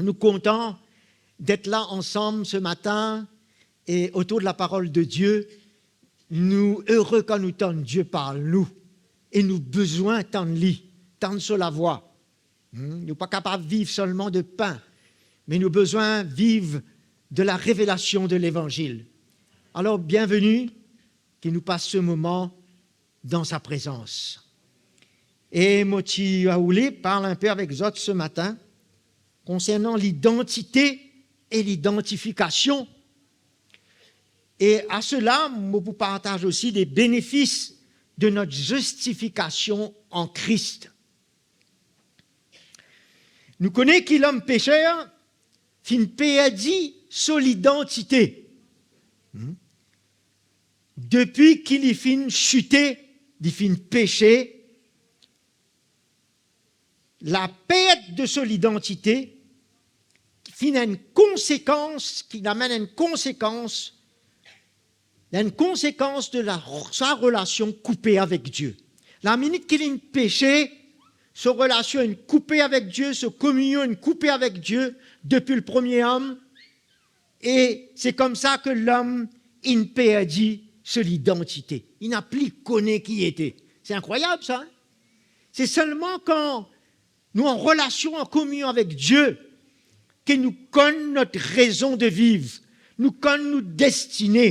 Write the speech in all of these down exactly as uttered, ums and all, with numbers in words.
nou kontan d'être là ensemble ce matin et autour de la parole de Dieu. Nou ere kan nou tann Die parl nou e nou bizin tann li, tann so lavwa. Hmm, nou pa kapav viv selman de pin, me nou bizin viv de la revelasion de Levanzil. Alor, bienveni, ke nou pas se moman dan sa prezans. E mo ti oule parl inpe avek zot se matin konsernan lidantite e lidantifikasion. E a sela, mo pou partaz osi de benefis de not zistifikasion an Kris. Nou kone ki lom peser finn perdi so lidantite. Hmm? Depi ki li finn site, li finn pese, lapert de so lidantite finn enn konsekans, ki amenn enn konsekans, enn konsekans de la, sa relasion koupe avek Die. Laminit ki linn pese, so relasion inn koupe avek Die, so kominion inn koupe avek Die depi le premie om, e se koumsa ke lom inn perdi so lidantite. Li napli kone ki li ete. Se inkrwayab sa, hein? Se selman kan nou an relasion, an kominion avek Die, ke nou konn not rezon de viv, nou konn nou destine.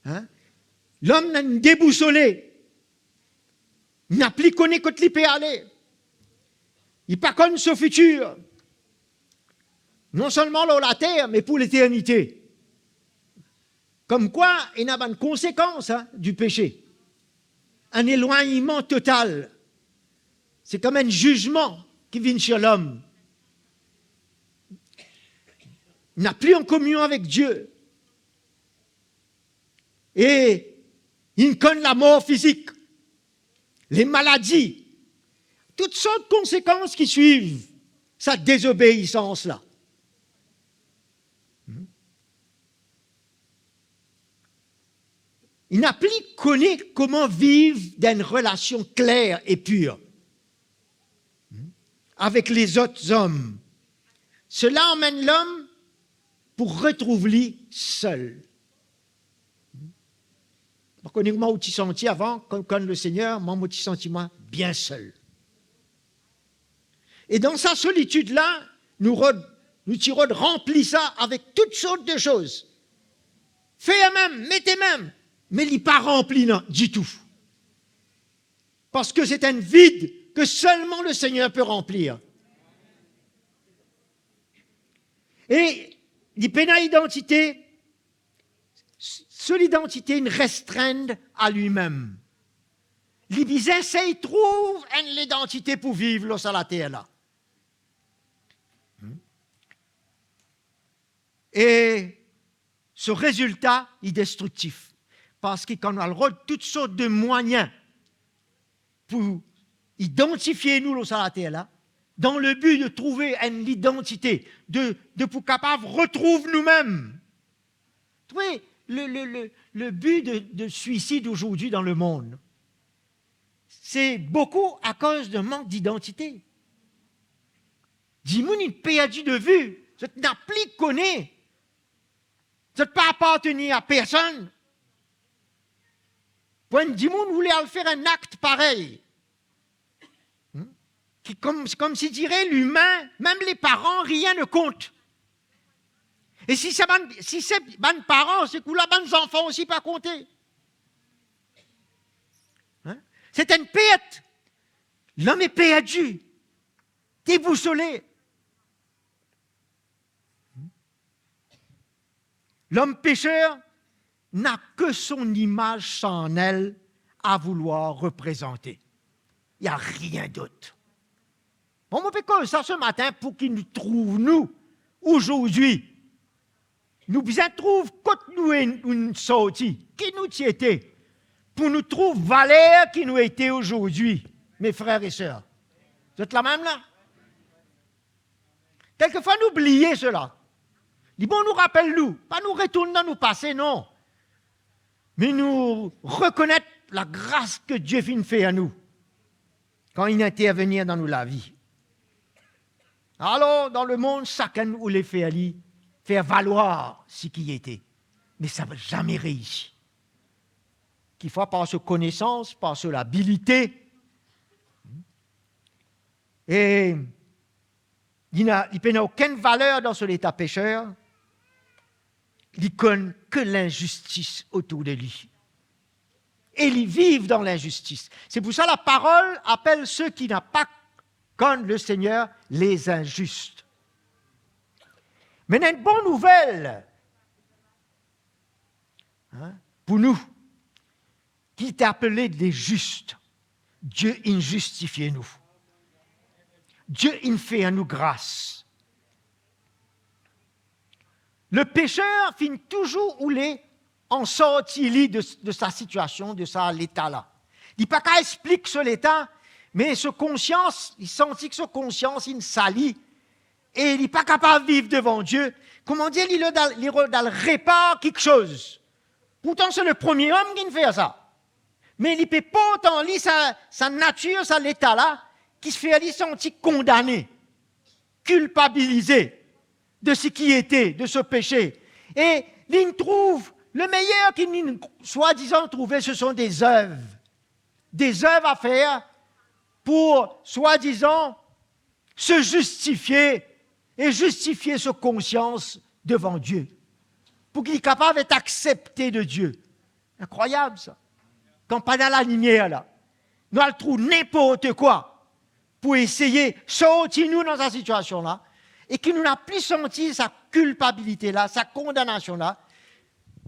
Hein? Lom inn debousole, li napli kone kot li pe ale. Li pa konn so fitir. Non selman lor later, me pou leternite. Koumkwa, ena bann konsekans, hein, di pese. Enn elwagnman total. Se kouma enn zizman ki vinn sir lom. Li napli an kominion avek Die. E li konn lamor fizik, lemaladi, tou sort konsekans ki swiv sa dezobeisans la. Hmm? Li napli kone kouma viv dan enn relasion kler e pir, hmm, avek lezot zom. Sela amenn lom pou retrouv li sel. Mo pa kone kouma ou ti santi avan, kan, kan Lesegner, mwa, mo ti santi mwa bien sel. E dan sa solitid la, nou rod, nou ti rod ranpli sa avek tou sort de soz. Fer mem, mete mem, me li pa ranpli, non, ditou. Parski se enn vid ke selman Lesegner pe ranplir. E li pena idantite, so lidantite inn restrenn a limem. Li bizin sey trouv enn lidantite pou viv lor sa later la. Hmm? E so rezilta, li destriktif. Parski kan nou al rod tou sort de mwayin pou idantifie nou lor sa later la, dan le bi de trouve enn lidantite, de, de pou kapav retrouv noumem. Trouve, le, le, le, le bi de, de swisid azordi dan lemond, se boukou akoz de mank didantite. Dimoun inn perdi de vi, zot napli kone. Zot pa apartenir a personn. Pou enn dimoun oule al fer enn akt parey, hmm? Ki kom, se koumsi dire limin, mem le paran, rien ne compte. E si se bann, si se bann paran, se kou la bann zanfan osi pa konte. Hein? Se enn pert. Lom e perdi, debousole. Lom peser na ke son imaz sarnel a voulwar reprezante. Li na rien dot. Bon, mo pe koz sa se matin pou ki nou trouv nou azordi. Nou bizin trouv kot nou e-, nou sorti, ki nou ti ete, pou nou trouv valer ki nou ete azordi, me frer e ser. Zot la mem la? Kelkefwa nou bliye sela. Li bon nou rapel nou, pa nou retourn dan nou pase, non. Me nou rekonet lagras ke Die finn fer nou kan li intervenir dan nou lavi. Alor, dan lemond, sakenn oule fer li, fer valwar seki li ete. Me sa zame reisi. Kikfwa par so konesans, par so labilite, e li na, li pena okenn valer dan so leta peser, li konn ke linzistis otour de li. E li viv dan linzistis. Se pou sa laparol apel seki napa konn Lesegner lezinzis. Me ena enn bon nouvel, hein, pou nou, ki ti apele dezis. Die inn zistifie nou. Die inn fer nou gras. Lepeser finn touzour oule ansorti li de, de sa sitiasion, de sa leta la. Li pa kav explik so leta, me so konsians, li santi ki so konsians inn sali, e li pa kapav viv devan Die. Kouma dir, li rod al, li rod al repar kiksoz. Pourtan, se le premie om ki'nn fer sa. Me li pe port an li sa, sa natir, sa leta la, ki fer li santi kondane, kilpabilize de seki li ete, de so pese. E li'nn trouv, le meyer ki li'nn swadizan trouve, se son dezev. Dezev a fer pou swadizan se zistifie e zistifie so konsians devan Die, pou ki li kapav et aksepte de Die. Inkrwayab sa. Kan pa ena lalimier la, nou al trouv ninport kwa pou eseye sorti nou dan sa sitiasion la, e ki nou napa pli santi sa kilpabilite la, sa kondanasion la,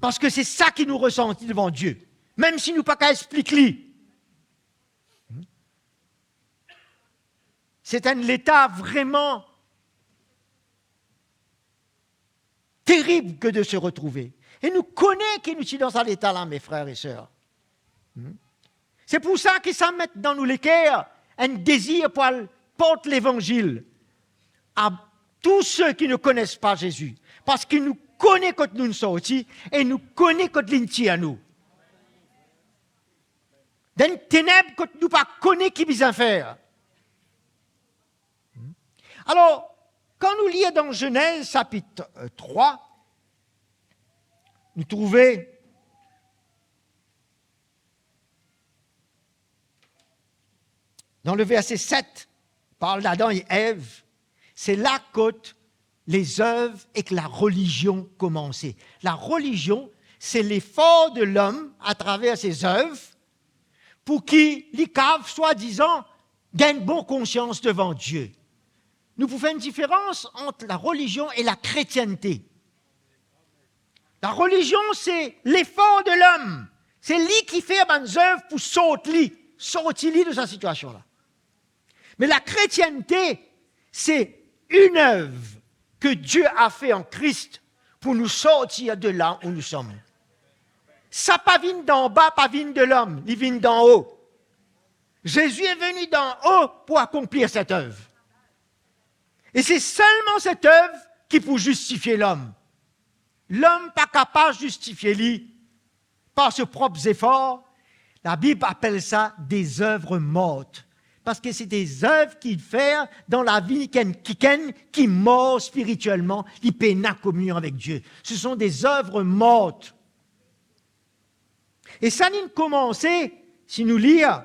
parski se sa ki nou resanti devan Die, mem si nou pa kav explik li. Se enn leta vreman terib ke de se retrouve. E nou kone ki nou ti dan sa leta la, me frer e ser. Hmm? Se pou sa ki sa met dan nou leker enn dezir pou al port levanzil a tou seki ne kones pa Zezi, parski nou kone kot nou'nn sorti e nou kone kot li'nn tir nou. Dan teneb kot nou pa kone ki bizin fer. Alor, kan nou lir dan Zenez sapit, euh, trwa, nou trouve dan le verse set, parl Adam e Ev, se la kot lezev ek larelizion koumanse. Larelizion, se lefor de lom atraver se zev, pou ki li kav swadizan gagn bon konsians devan Die. Nou pou fer enn diferans ant larelizion e lakretiennte. Larelizion, se lefor de lom. Se li ki fer bann zev pou sort li, sorti li de sa sitiasion la. Me lakretiennte, se une œuvre que Dieu a fait en Christ pour nous sortir de là où nous sommes. Sa pa vinn danba, pa vinn de lom, li vinn dan-o. Jésus est venu d'en haut pour accomplir cette œuvre. E se selman set œuvre ki pou zistifie lom. Lom pa kapav zistifie li par so prop zefor. Labib apel sa des œuvres mortes. Parski se de zev ki fer dan lavi kikenn, kikenn ki mor spiritielman, li pena kominion avek Die. Ce sont des œuvres mortes. E sa inn koumanse, si nou lir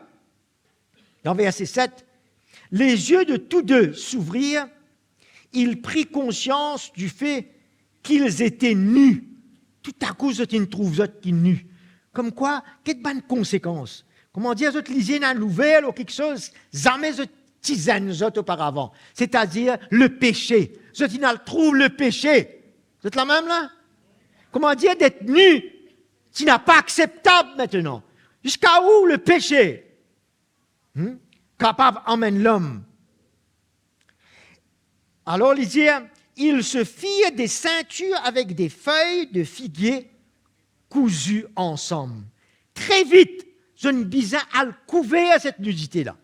dan verse set, les yeux de tous deux s'ouvrirent, il prit conscience du fait qu'ils étaient nus. Toutakou zot inn trouv zot ki ni. Komkwa, get bann konsekans. Koumadir zot lizie inn al ouver lor kiksoz zame zot ti zenn zot oparavan, setadir lepese. Zot inn al trouv lepese. Zot la mem la? Koumadir det ni ti napa akseptab aster? Ziska ou lepese, hmm, kapav amenn lom? Alor li dir, ils se firent des ceintures avec des feuilles de figuier cousues ensemble. Tre vit, zot inn bizin al kouver set nidite la.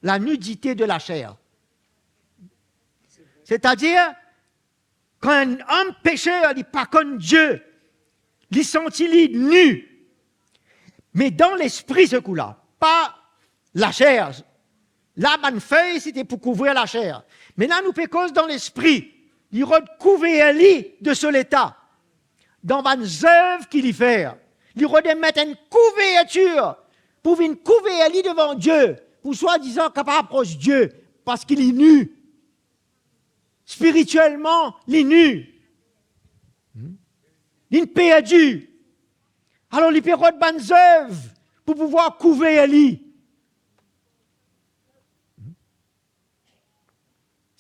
La nudité de la chair. Setadir, kan enn om peser, li pa konn Die, li santi li ni. Me dan lespri, se kou la, pa laser, La, bann fey, sete pou kouvrir laser. Me la, nou pe koz dan lespri. Li rod kouver li de so leta. Dan bann zev ki li fer, li rod met enn kouvertir pou vinn kouver li devan Die, pou swadizan kapav apros Die, parski li ni. Spiritielman, li ni. Hmm? Li perdi. Alor, li pe rod bann zev pou pouvwar kouver li.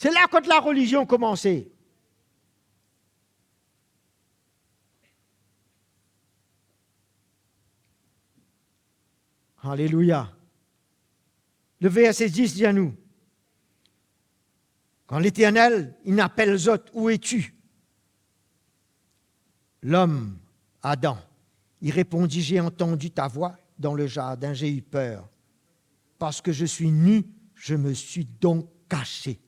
Se la kot larelizion koumanse. Alelouya. Le verse dis dir nou, kan Leternel, inn apel zot, "Où es-tu, l'homme Adam?" Il répondit, "J'ai entendu ta voix dans le jardin, j'ai eu peur, parce que je suis nu, je me suis donc caché."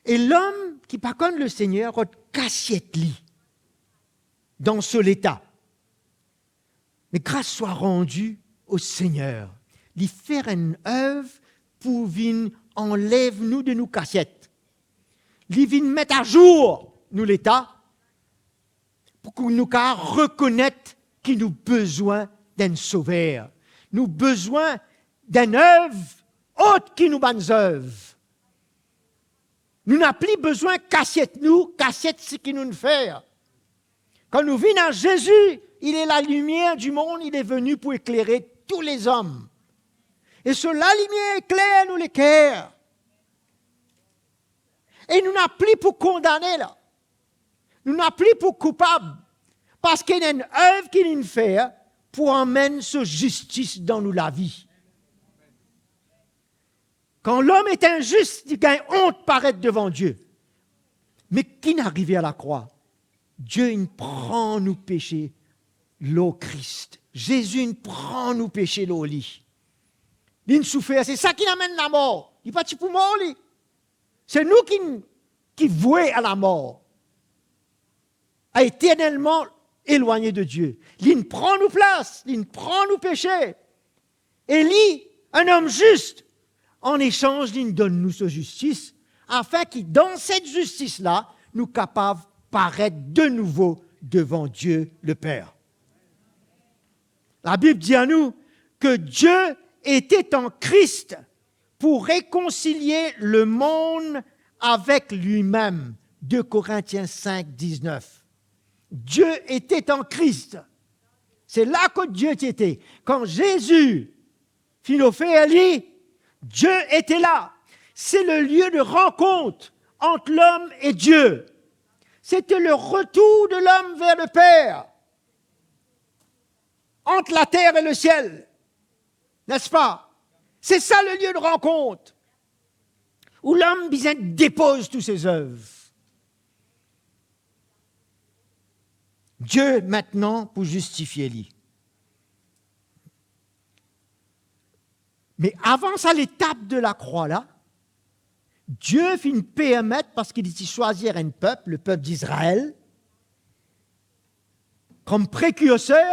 E lom ki pa konn Lesegner rod kasiet li dan so leta. Me gras swa randi o Segner, li fer enn ev pou vinn anlev nou de nou kasiet. Li vinn met azour nou leta, pou ki nou kapav rekonet ki nou bizin d'enn Sover. Nou bizin d'enn ev ot ki nou bann zev. Nou napa pli bizin kasiet nou, kasiet seki nou fer. Kan nou vinn a Zezi, il est la lumière du monde, il est venu pour éclairer tous les hommes. E so lalimier ekler nou leker. E nou napa pli pou kondane la. Nou napa pli pou koupab. Parski ena enn ev ki linn fer pou amenn so zistis dan nou lavi. Kan lom est injuste, li gagn ont paret devan Die. Me ki inn arive a lakrwa? Die inn pran nou pese lor Kris. Zezi inn pran nou pese lor li. Linn soufer, se sa ki amenn lamor. Li pa ti pou mor li. Se nou ki, ki voue a lamor, a eternelman elwagne de Die. Linn pran nou plas, linn pran nou pese. E li, enn om zis, an esanz, linn donn nou so zistis, afin ki dan set zistis la, nou kapav paret de nouvo devan Die Leper. Labib dir nou ke Dieu était en Christ pour réconcilier le monde avec lui-même. Deux Corinthiens cinq, dix-neuf. Dieu était en Christ. Se la kot Die ti ete. Kan Zezi finn ofer li, Dieu était là. C'est le lieu de rencontre entre l'homme et Dieu. C'était le retour de l'homme vers le Père, entre la terre et le ciel. N'est-ce pas? C'est ça le lieu de rencontre, où l'homme bizin depoz tou se zev. Die aster pou zistifie li. Me avan sa letap de lakrwa la, Die finn permet, parski li ti swazir enn pep, le pep Izrael, kom prekirser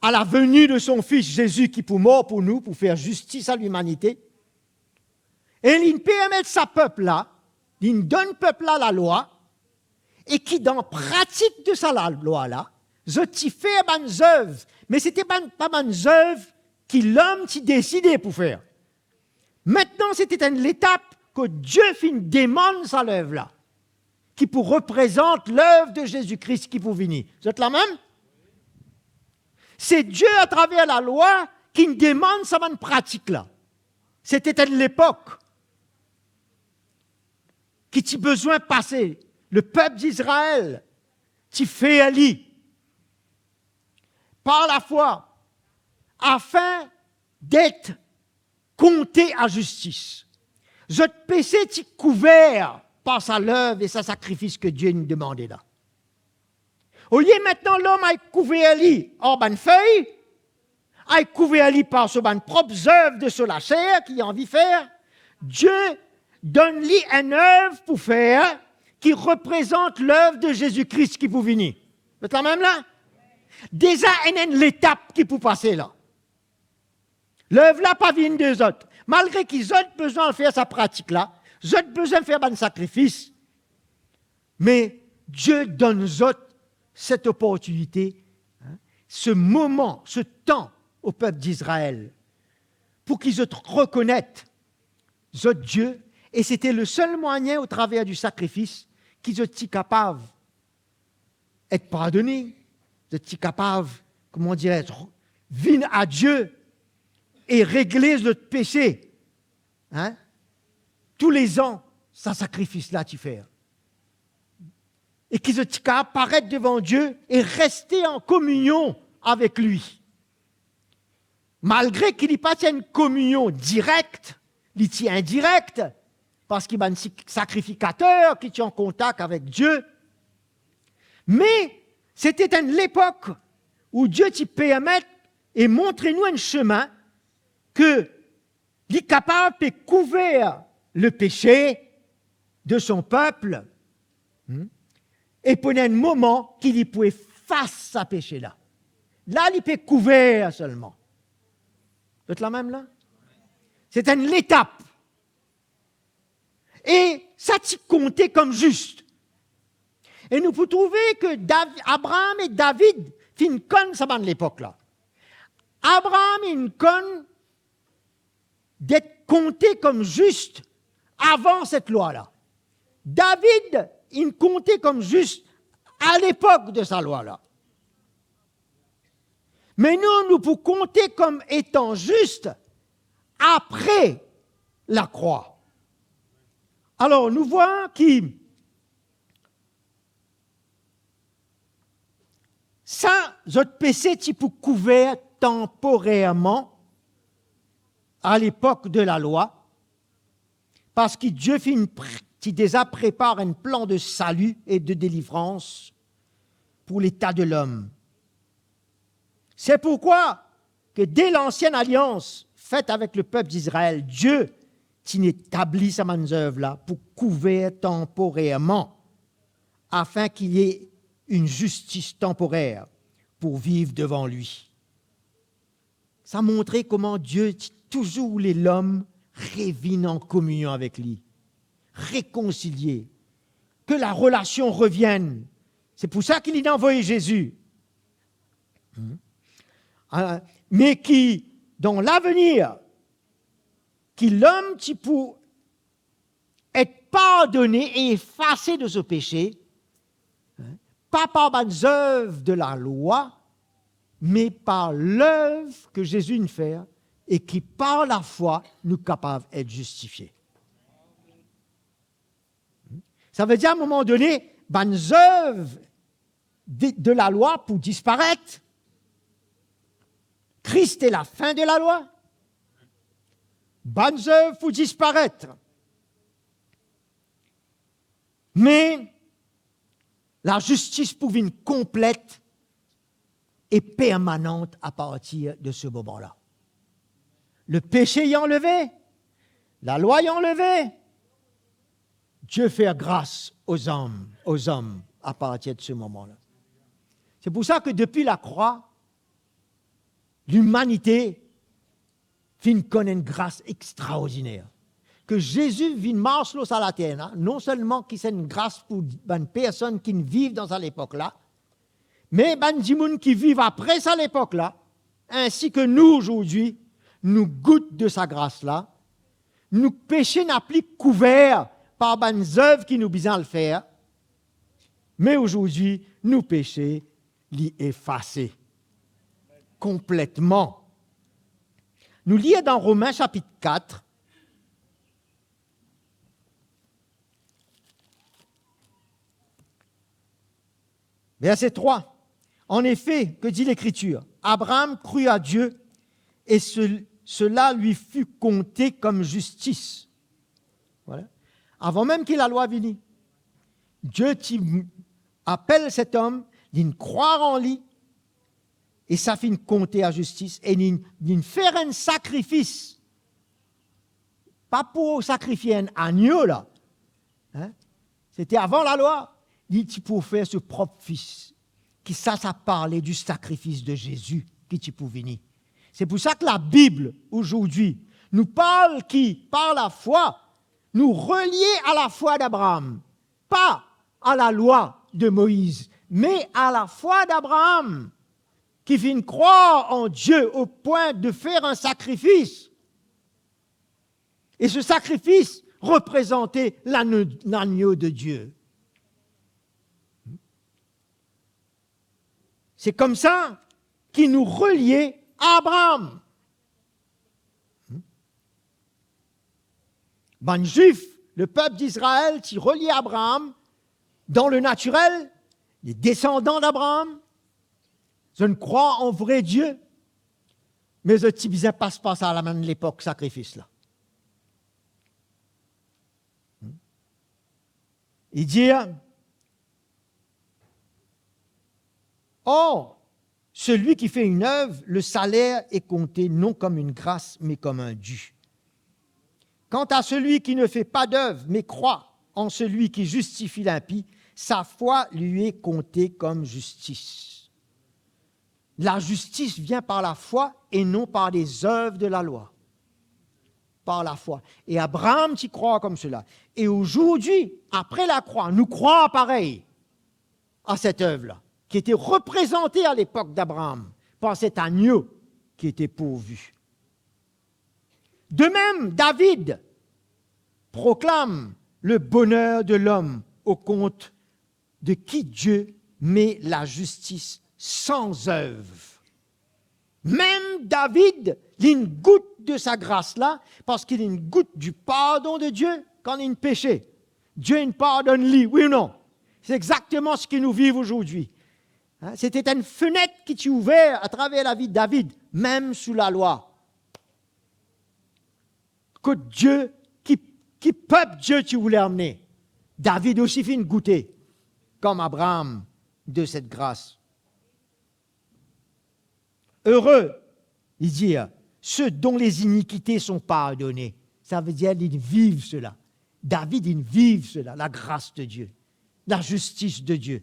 a la veni de son Fis Zezi ki pou mor pou nou, pou fer zistis a limanite. E linn permet sa pep la, linn donn pep la lalwa, e ki dan pratik de sa lalwa la, zot ti fer bann zev, me sete bann, pa bann zev ki lom ti deside pou fer. Aster, sete enn letap kot Die finn demann sa lev la, ki pou reprezant lev de Zezi Kris ki pou vini. Zot la mem? Se Die, atraver lalwa, ki demann sa bann pratik la. Sete enn lepok ki ti bizin pase, le pep Izrael ti fer li par lafwa, afin d'être konte a zistis. Zot pese ti kouver par sa lev e sa sakrifis ke Die inn demande la. Olie aster lom al kouver li ar bann fey, al kouver li par so bann prop zev de so laser ki li anvi fer, Die donn li enn ev pou fer, ki reprezant lev de Zezi Kris ki pou vini. Zot la mem la? Deza ena enn letap ki pou pase la. Lev la pa vinn de zot. Malgre ki zot bizin al fer sa pratik la, zot bizin fer bann sakrifis, me Die donn zot set oportinite, hein, se moman, se tan o pep Izrael, pou ki zot rekonet zot Die, e sete le sel mwayin, o traver di sakrifis, ki zot ti kapav et pardone, zot ti kapav, kouma dir, vinn a Die e regle zot pese. Hein? Toulezan, sa sakrifis la ti fer. E ki zot ti kapav paret devan Die e reste an kominion avek li. Malgre ki li pa ti enn kominion direk, li ti indirek, parski bann si-, sakrifikater ki ti an kontak avek Die. Me sete enn lepok ou Die ti permet e montre nou enn semin ke li kapav pe kouver lepese de son pep, hmm, e pou enn moman ki li pou efas sa pese la. La, li pe kouver selman. Zot la mem la? Se enn letap. E sa ti konte kom zis. E nou pou trouve ke Dav-, Abraham e David finn konn sa bann lepok la. Abraham inn konn d'être compté comme juste avant cette loi-là. David inn konte kom zis a lepok de sa lwa la. Me nou, nou pou konte kom etan zis apre lakrwa. Alor, nou vwar ki sa, zot pese ti pou kouver tanporerman a lepok de lalwa, parski Die finn pr-, ti deza prepar enn plan de sali e de delivrans pou leta de lom. Se pourkwa ke de lansienn alians fet avek lepep Izrael, Die ti etabli sa bann zev la pou kouver tanporerman, afin ki li ena enn zistis tanporer pou viv devan li. Sa montre kouma Die ti touzour oule lom revinn an kominion avek li, rekonsilie, ke la relasion revienn. Se pou sa ki li inn avoy Zezi. Hmm. Ah, me ki, dan lavenir, ki lom ti pou et pardone e efase de so pese, hein, pa par bann zev de lalwa, me par lev ke Zezi inn fer e ki par lafwa nou kapav et zistifie. Savedir, a enn moman done, bann zev de, de lalwa pou disparet. Kris te lafin de lalwa. Bann zev pou disparet. Me lazistis pou vinn konplet e permanant apartir de se moman la. Lepese inn anleve, lalwa inn anleve, Die fer gras o zom, o zom apartir de se moman la. Se pou sa ke depi lakrwa, limanite finn konn enn gras extraordiner. Ke Zezi vinn mars lor sa later la, non selman ki se enn gras pou bann personn ki viv dan sa lepok la, me bann dimoun ki viv apre sa lepok la, insi ke nou azordi, nou gout de sa gras la, nou pese napa pli kouver par bann zev ki nou bizin al fer, me azordi, nou pese li efase konpletman. Nou lir dan Romin sapit kat, verse trwa. En effet, que dit l'Écriture ? Abraham crut à Dieu et ce, cela lui fut compté comme justice. Voilà. Avan mem ki lalwa vini, Die ti apel set om, li krwar an li, e sa finn konte a zistis, e li, li fer enn sakrifis. Pa pou sakrifie enn agno la. Hein? Sete avan lalwa, li ti pou fer so prop fis. Ki sa, sa parle di sakrifis de Zezi ki ti pou vini. Se pou sa ki Labib, azordi, nou parl ki, par lafwa, nou relie a lafwa d'Abraam, pa a lalwa de Moiz, me a lafwa d'Abraam, ki finn krwar an Die o pwin de fer enn sakrifis. E se sakrifis reprezante lano-, lagno de Die. Se koumsa ki nou relie a Abraam. Bann Zwif, lepep Izrael, ti relie Abraam dan le natirel, le desandan d'Abraam, zot krwar an vre Die, me zot ti bizin pas par sa lamenn lepok sakrifis la. Li dir, or, celui qui fait une œuvre, le salaire est compté non comme une grâce, mais comme un dû. Quant à celui qui ne fait pas d'œuvre, mais croit en celui qui justifie l'impie, sa foi lui est comptée comme justice. Lazistis vinn par lafwa e non par lezerv de lalwa. Par lafwa. E Abraam ti krwar koumsa. E azordi, apre lakrwa, nou krwar parey a set erv la, ki ete reprezante a lepok d'Abraam par set agno ki ete pourvi. De mem, David proklam le boner de lom o kont de ki Die met lazistis san zerv. Mem David, linn gout de sa gras la, parski linn gout di pardon de Die kan linn pese. Die inn pardonn li, wi ou non? Se exakteman seki nou viv azordi. Hein, se ti enn fenet ki ti ouver atraver lavi David, mem sou lalwa. Kot Die, ki, ki pep Die ti oule amne, David osi finn goute, kom Abraam, de set gras. Ere, li dir, ceux dont les iniquités sont pardonnées. Savedir, li viv sela. David, li viv sela, lagras de Die, lazistis de Die.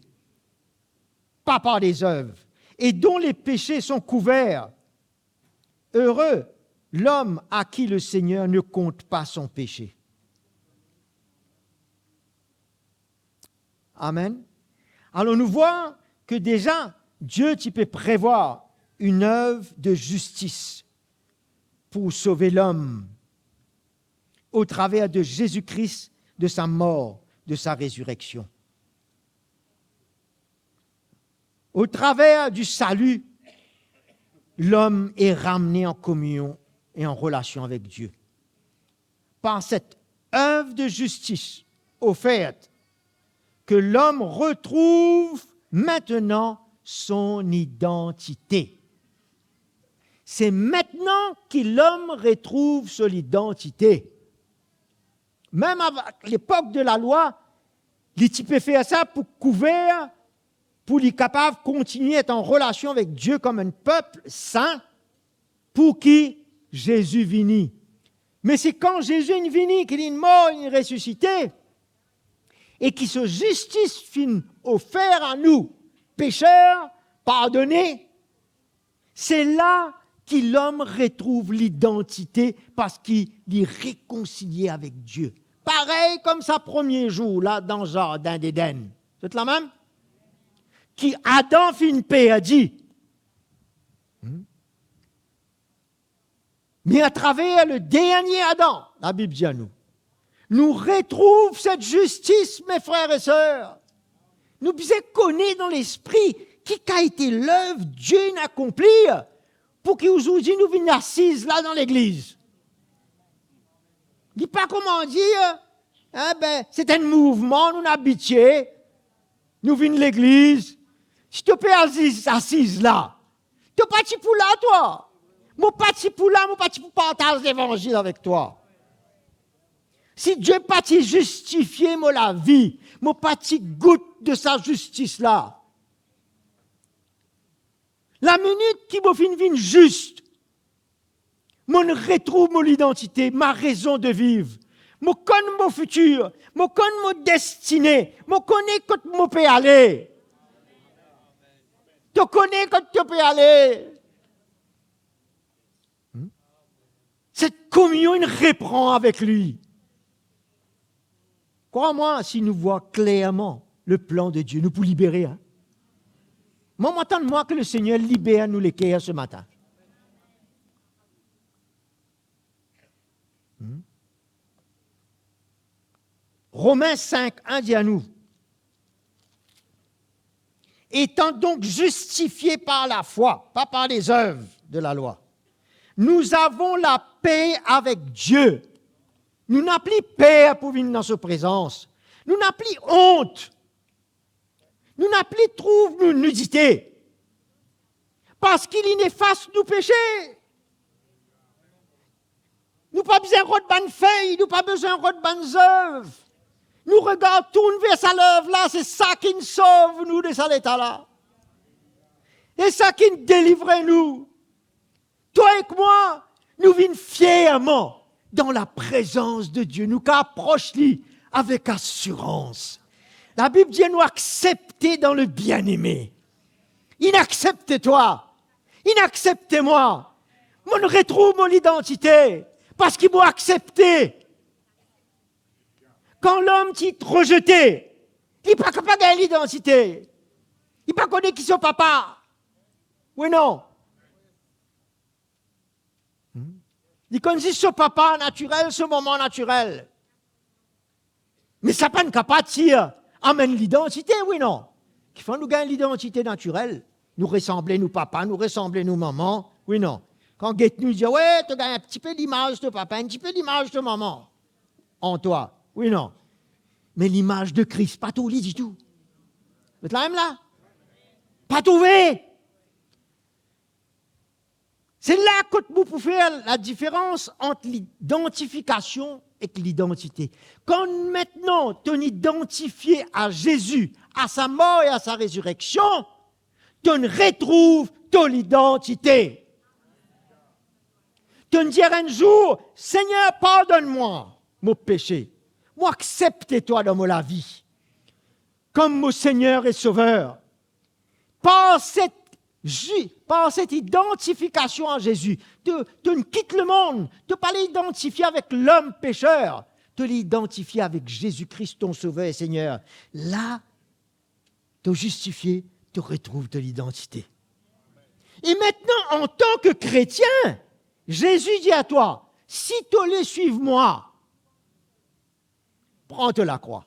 Pa par lezerv. Et dont les péchés sont couverts. Heureux l'homme à qui le Seigneur ne compte pas son péché. Amen. Alor nou vwar ke deza Die ti pe prevwar enn erv de zistis pou sove lom, au travers de Jésus-Christ, de sa mort, de sa résurrection. Au travers du salut, l'homme est ramené en communion et en relation avec Dieu. Par cette œuvre de justice offerte, que l'homme retrouve maintenant son identité. Se aster ki lom retrouv so lidantite. Mem avek lepok de lalwa, li ti pe fer sa pou kouver, pou li kapav kontigne et an relasion avek Die kom enn pep sin, pou ki Zezi vini. Me se kan Zezi inn vini, ki linn mor, linn resisite, e ki so zistis finn ofer a nou, peser, pardone, se la ki lom retrouv lidantite parski li rekonsilie avek Die. Parey kom sa premie zour la dan zardin Eden. Zot la mem? Ki Adam finn perdi. Hmm? Me atraver le dernie Adam, Labib dir nou, nou retrouv set zistis, me frer e ser. Nou bizin kone dan lespri ki kalite lev Die inn akonpli, pou ki ouzordi nou vinn asiz la dan legliz. Li pa kouma dir, eh ben, se enn mouvman, nou abitie, nou vinn legliz. Si to pe asiz, asiz la, to pa ti pou la, twa. Mo pa ti pou la, mo pa ti pou partaz levanzil avek twa. Si Die pa ti zistifie mo lavi, mo pa ti gout de sa zistis la. Laminit ki mo finn vinn zis, mo retrouv mo lidantite, ma rezon de viv. Mo konn mo fitir, mo konn mo destine, mo kone kot mo pe ale. To kone kot to pe ale. Set kominion inn repran avek li. Krwar mwa, si nou vwar klerman le plan de Die, nou pou libere, hein? Mwa, mo atann mwa ke Lesegner liber nou leker se matin. Hmm? Romin sink en dir anou, étant donc justifiés par la foi, pas par les œuvres de la loi, nous avons la paix avec Dieu. Nou napa per pou vinn dan so prezans. Nou napa ont. Nou napa trouv nou nidite. Parski li inn efas nou pese. Nou pa bizin rod bann fey, nou pa bizin rod bann zev. Nou regard tourn ver sa lev la, se sa ki'nn sov nou de sa leta la. E sa ki'nn delivre nou. Twa ek mwa, nou vinn fierman dan laprezans de Die. Nou kav apros li avek asirans. Labib dir nou aksepte dan le bien-aimé. Inn aksepte twa, inn aksepte mwa. Mo'nn retrouv mo lidantite, parski mo aksepte. Kan lom ti rezete, li pa kapav gagn lidantite. Li pa kone ki so papa. Wi non? Hmm? Li konn zis so papa natirel, so mama natirel. Me sa pa'nn kapav tir amenn lidantite, wi non? Kifer nou gagn lidantite natirel? Nou resanble nou papa, nou resanble nou mama, wi non? Kan get nou, dir, "We, to gagn enn tipe limaz to papa, enn tipe limaz to mama an twa," wi non? Me limaz de Kris, pa trouv li ditou. Zot la mem la? Pa trouve. Se la kot nou pou fer ladiferans ant lidantifikasion ek lidantite. Kan aster to'nn idantifie a Zezi, a sa mor e a sa rezireksion, to'nn retrouv to lidantite. To'nn dir enn zour, "Segner, pardonn mwa mo pese. Mo aksepte twa dan mo lavi kom mo Segner e Sover." Par set zi-, par set idantifikasion a Zezi, to, to'nn kit lemonn, to pa le idantifie avek lom peser, to le idantifie avek Zezi Kris, to Sover e Segner. La, to zistifie, to retrouv to lidantite. E aster, antan ki kretien, Zezi dir a twa, "Si to le swiv mwa, pran to lakrwa,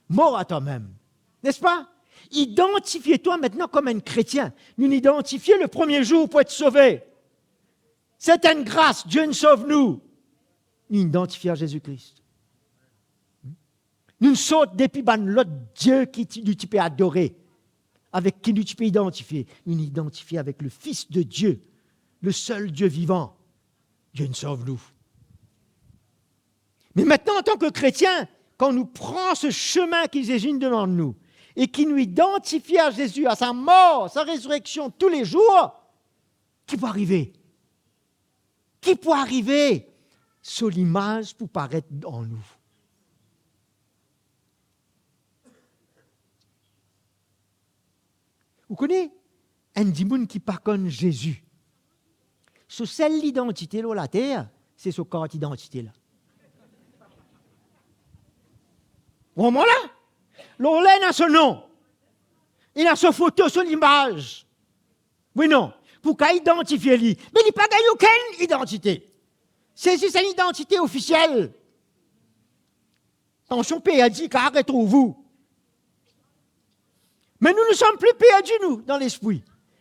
mor a twa mem." Nespa? Idantifie twa aster kom enn kretien. Nou'nn idantifie le premie zour pou et sove. Se enn gras, Dieu inn sov nou. Nou'nn idantifie a Zezi Kris. Nou'nn sort depi bann lot die ki ti, nou ti pe adore, avek ki nou ti pe idantifie. Nou'nn idantifie avek le Fils de Dieu, le sel Dieu vivant. Dieu inn sov nou. Me aster, antan ki kretien, kan nou pran se semin ki Zezi inn demann nou, e ki nou idantifie a Zezi, a sa mor, sa rezireksion toulezour, ki pou arive? Ki pou arive? So limaz pou paret an nou. Ou kone, enn dimoun ki pa konn Zezi, so sel lidantite lor later, se so kart idantite la. Ou konpran la? Lor la ena so nom, ena so foto, so limaz. Wi non? Pou kav idantifie li. Me li pa gagn okenn idantite. Se zis enn idantite ofisiel. Atansion, perdi, kav retrouv ou. Me nou, nou som pli perdi, nou, dan lespri.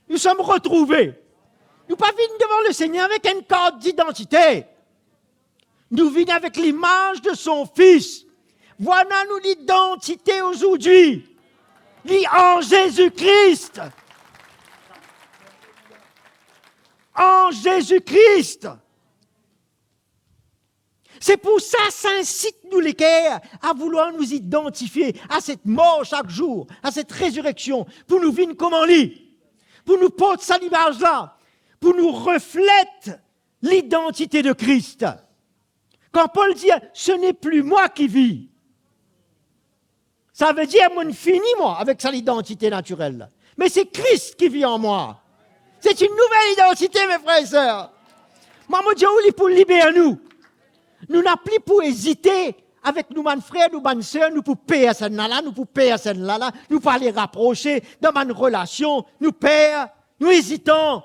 Nou som retrouve. Nou pa vinn devan Lesegner avek enn kart didantite. Nou vinn avek limaz de so Fis. Vwala nou lidantite azordi. Li an Zezi Kris. An Zezi Kris. Se pou sa, sa insit nou leker a vouloir nou idantifie a set mor sak zour, a set rezireksion, pou nou vinn kouma li, pou nou port sa limaz la, pou nou reflet lidantite de Kris. Kan Pol dir, "Ce n'est plus moi qui vis." Savedir, mo'nn fini, mwa, avek sa lidantite natirel la. Me se Kris ki viv an mwa. Se enn nouvel idantite, me frer e ser. Mwa, mo dir ou, li pou liber nou. Nou napa pou ezite avek nou bann frer, nou bann ser, nou pou per sannla la, nou pou per sannla la, nou pou ale raprose dan bann relasion, nou per, nou ezitan,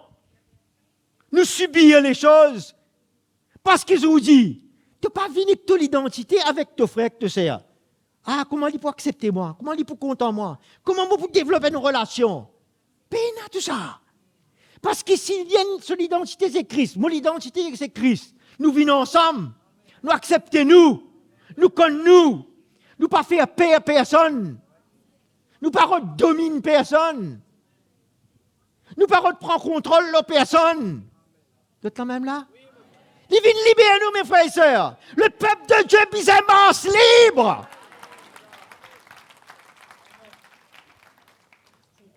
nou sibir lesoz. Parski zot dir, to pa vinn ek to lidantite avek to frer, ek to ser. Ah, kouma li pou aksepte mwa? Kouma li pou kontan mwa? Kouma mo pou devlop enn relasion? Pena tousa. Parski si li enn, so lidantite se Kris, mo lidantite se Kris, nou vinn ansam, nou aksepte nou, nou konn nou, nou pa fer per personn, nou pa rod domin personn, nou pa rod pran kontrol lor personn. Zot la mem la? Li vinn liber nou, me frer e ser. Lepep de Die bizin mars lib.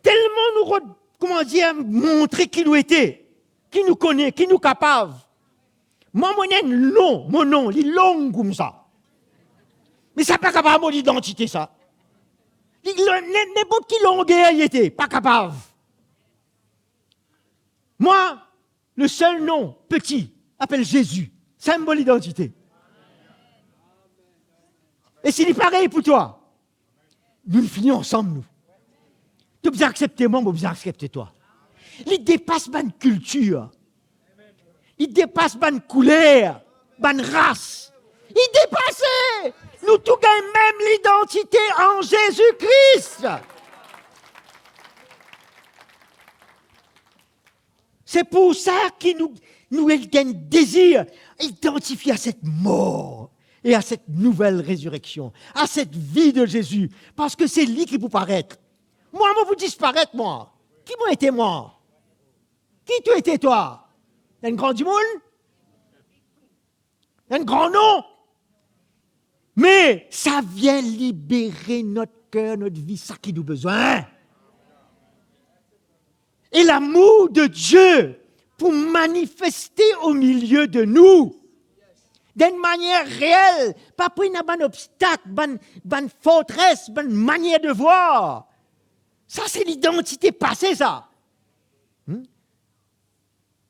Telman nou rod, kouma dir, montre ki nou ete, ki nou kone, ki nou kapav. Mwa, mo ena enn nom, mo nom, li long koumsa. Me sa pa kapav mo lidantite sa. Li lo-, ne-, ninport ki longer li ete, pa kapav. Mwa, le sel nom peti, apel Zezi. Sa mo lidantite. E si li parey pou twa, nou fini ansam nou. To bizin aksepte mwa, mo bizin aksepte twa. Li depas bann kiltir. Li depas bann kouler, bann ras. Li depase! Nou tou gagn mem lidantite an Zezi Kris. Se pou sa ki nou, nou gagn dezir idantifie a set mor e a set nouvel rezireksion, a set vi de Zezi, parski se li ki pou paret. Mwa, mo pou disparet, mwa. Ki mo ete, mwa? Ki to ete, twa? Enn gran dimoun? Enn gran nom? Me sa vinn libere not ker, not vi, sa ki nou bizin. E lamour de Die pou manifeste o milie de nou, dan enn manier reel, pa pou ena bann obstak, bann, bann fortres, bann manier de vwar. Sa se lidantite pase, sa. Hmm?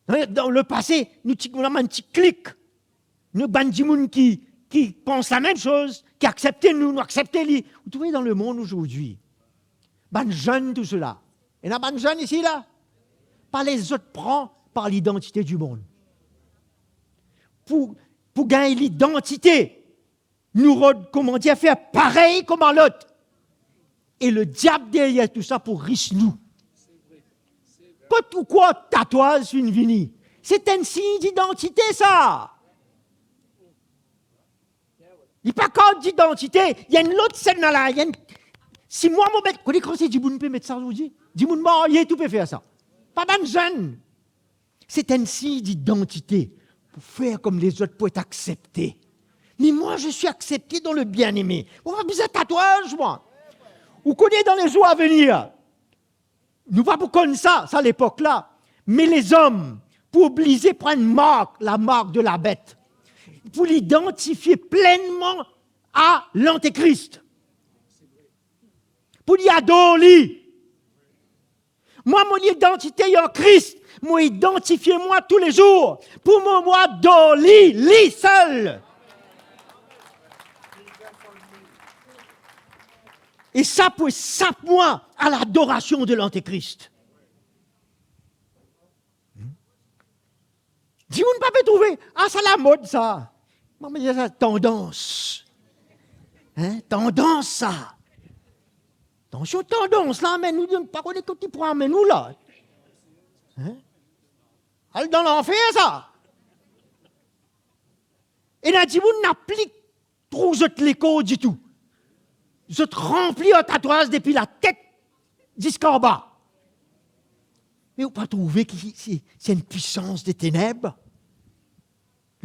Dan, dan lepase, nou ti, nou bann ti klik. Nou bann dimoun ki, ki pans lamem soz, ki aksepte nou, nou aksepte li. Ou trouve dan lemond azordi, bann zenn, tou sela, ena bann zenn isi la, pa les zot pran par lidantite dimond. Pou, pou gagn lidantite, nou rod, kouma dir, fer parey kouma lot. E lediab deryer tou sa pou ris nou. Kot ou krwar tatwaz finn vini? Se enn sign didantite, sa. Li pa kart didantite, li enn lot sannla la, li enn, si mwa mo met, kote kan se dimoun pe met sa zordi? Dimoun marye tou pe fer sa. Pa bann zenn. Se enn sign didantite pou fer kouma lezot pou et aksepte. Mais moi, je suis accepté dans le bien-aimé. Mo pa bizin tatwaz, mwa. Ou kone dan lezour avenir, nou pa pou konn sa, sa lepok la, me lezom pou oblize pran enn mark, lamark de labet, pou li idantifie plennman a Lantekris, pou li ador li. Mwa, mo idantite an Kris, mo idantifie mwa toulezour pou mo, mo ador li, li sel. E sa pou esap mwa a ladorasion de Lantekris. Dimoun pa pe trouve, ah, sa lamod sa. Mo dir sa tandans. Hein, tandans sa. Atansion, tandans la amenn nou, nou pa kone kot li pou amenn nou la. Hein? Al dan lanfer sa. Ena dimoun napa pli trouv zot lekor ditou. Zot ranpli ar tatwaz depi latet ziska anba. Me ou pa trouve ki se, se enn pwisans de teneb?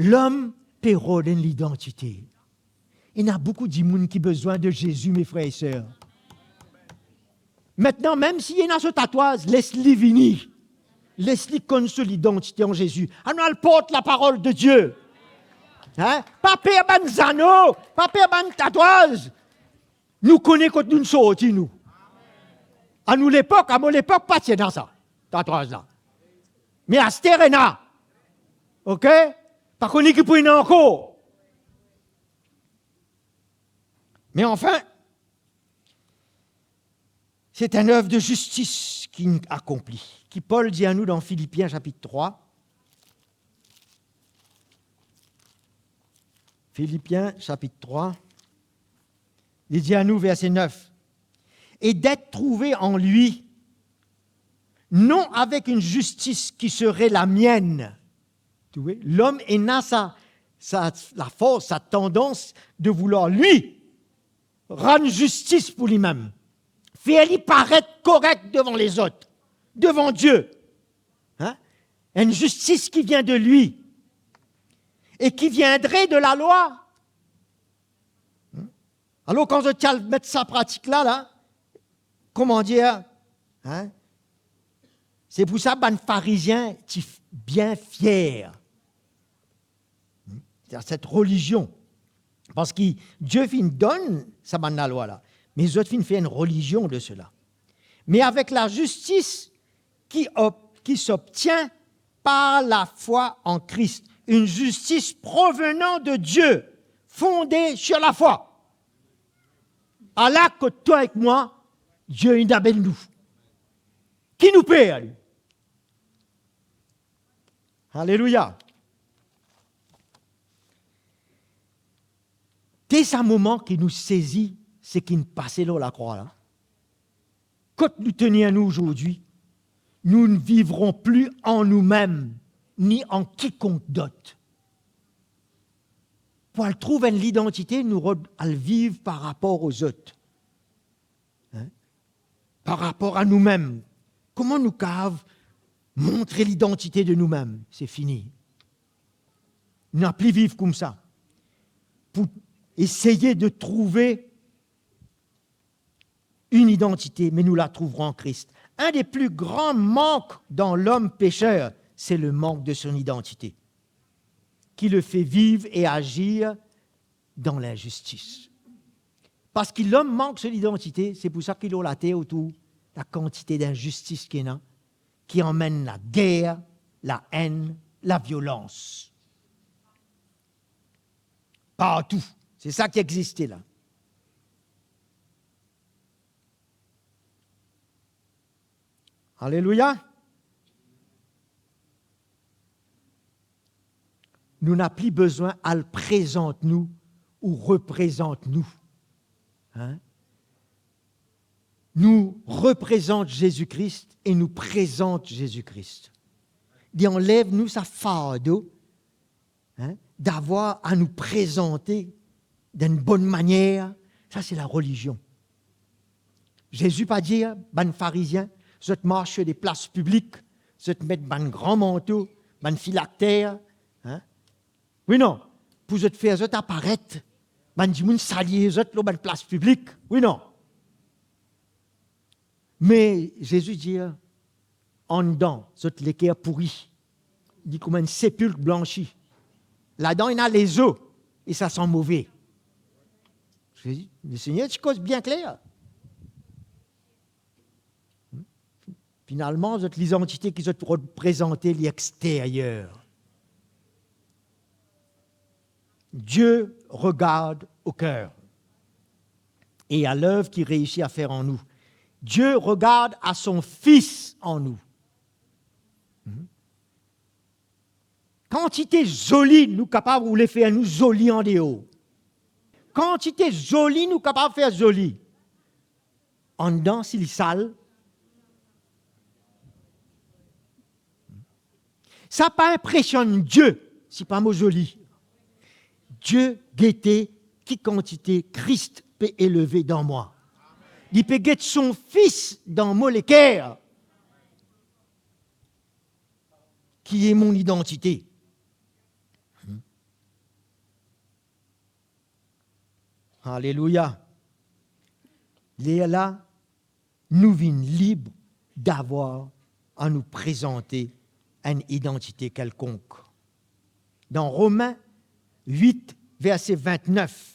Lom pe rod enn lidantite. Ena boukou dimoun ki bizin de Zezi, me frer e ser. Aster, mem si ena so tatwaz, les li vini. Les li konn so lidantite an Zezi. Anou al port laparol de Die. Hein? Pa per bann zano, pa per bann tatwaz. Nou kone kot nou sorti, nou. A nou lepok, a mo lepok, pa ti ena sa, tatwaz la. Me aster ena. Ok? Pa kone ki pou ena ankor. Me anfin, se enn zev de zistis ki akonpli. Ki Pol dir anou dan Filipien sapit trwa. Filipien sapit trwa, li dir anou, verse nef, "Et d'être trouvé en lui, non avec une justice qui serait la mienne." Ou trouve? Lom ena sa, sa, lafors, sa tandans de vouloir li rann zistis pou limem, fer li paret korek devan lezot, devan Die. Hein? Enn zistis ki vinn de li e ki viendrait de la loi. Alor, kan zot ti al met sa pratik la, la, kouma dir, hein? Se pou sa bann Farizien ti f-, bien fier. Hmm? Sa, set relizion. Parski Die finn donn sa bann lalwa la, me zot finn fer enn relizion de sela. Me avek lazistis ki ob-, ki s'obtient par la foi en Christ, une justice provenant de Dieu, fondée sur la foi. Ala kot twa ek mwa, Die inn amenn nou. Ki nou per, ale? Alelouya. Te sa moman ki nou sezi seki inn pase lor lakrwa la. Kot nou tenir nou azordi, nous ne vivrons plus en nous-mêmes, ni en quiconque d'autre. Pou al trouv enn lidantite, nou rod al viv par rapor ozot. Hein? Par rapor a noumem. Kouma nou kav montre lidantite de noumem? Se fini. Nou napa pli viv koumsa. Pou eseye de trouve une identité, mais nous la trouverons en Christ. Un des plus grands manques dans l'homme pécheur, c'est le manque de son identité, qui le fait vivre et agir dans l'injustice. Parski lom mank so lidantite, se pou sa ki lor later otour, la kantite linzistis ki ena, ki amenn lager, laenn, laviolans. Partou. Se sa ki existe la. Alelouya. Nou napa pli bizin al prezant nou ou reprezant nou. Hein? Nou reprezant Zezi Kris e nou prezant Zezi Kris. Li anlev nou sa fardo, hein, d'avoir à nous présenter d'une bonne manière, sa se larelizion. Zezi pa dir bann Farizien, zot mars lor de plas piblik, zot met bann gran manto, bann filakter, hein? Wi non, pou zot fer zot aparet, bann dimoun salie zot lor bann plas piblik. Wi non? Me Zezi dir, andan, zot leker pouri. Li kouma enn sepilk blansi. Ladan ena lezo e sa san move. Zezi, Lesegner ti koz bien kler. Finalman, zot lidantite ki zot reprezante, li exteryer. Dieu regarde au cœur et à l'œuvre qu'il réussit à faire en nous. Dieu regarde à son Fils en nous. Hmm? Kantite zoli nou kapav oule fer nou zoli andeor. Kantite zoli nou kapav fer zoli. Andan, si li sal, sa pa inpresionn Die, si pa mo zoli. Die gete ki kantite Kris pe eleve dan mwa. Li pe get son Fis dan mo leker, ki e mon idantite. Alelouya. Lerla, nou vinn lib d'avoir a nou prezante enn idantite kelkonk. Dan Romin wit, verse vintnef,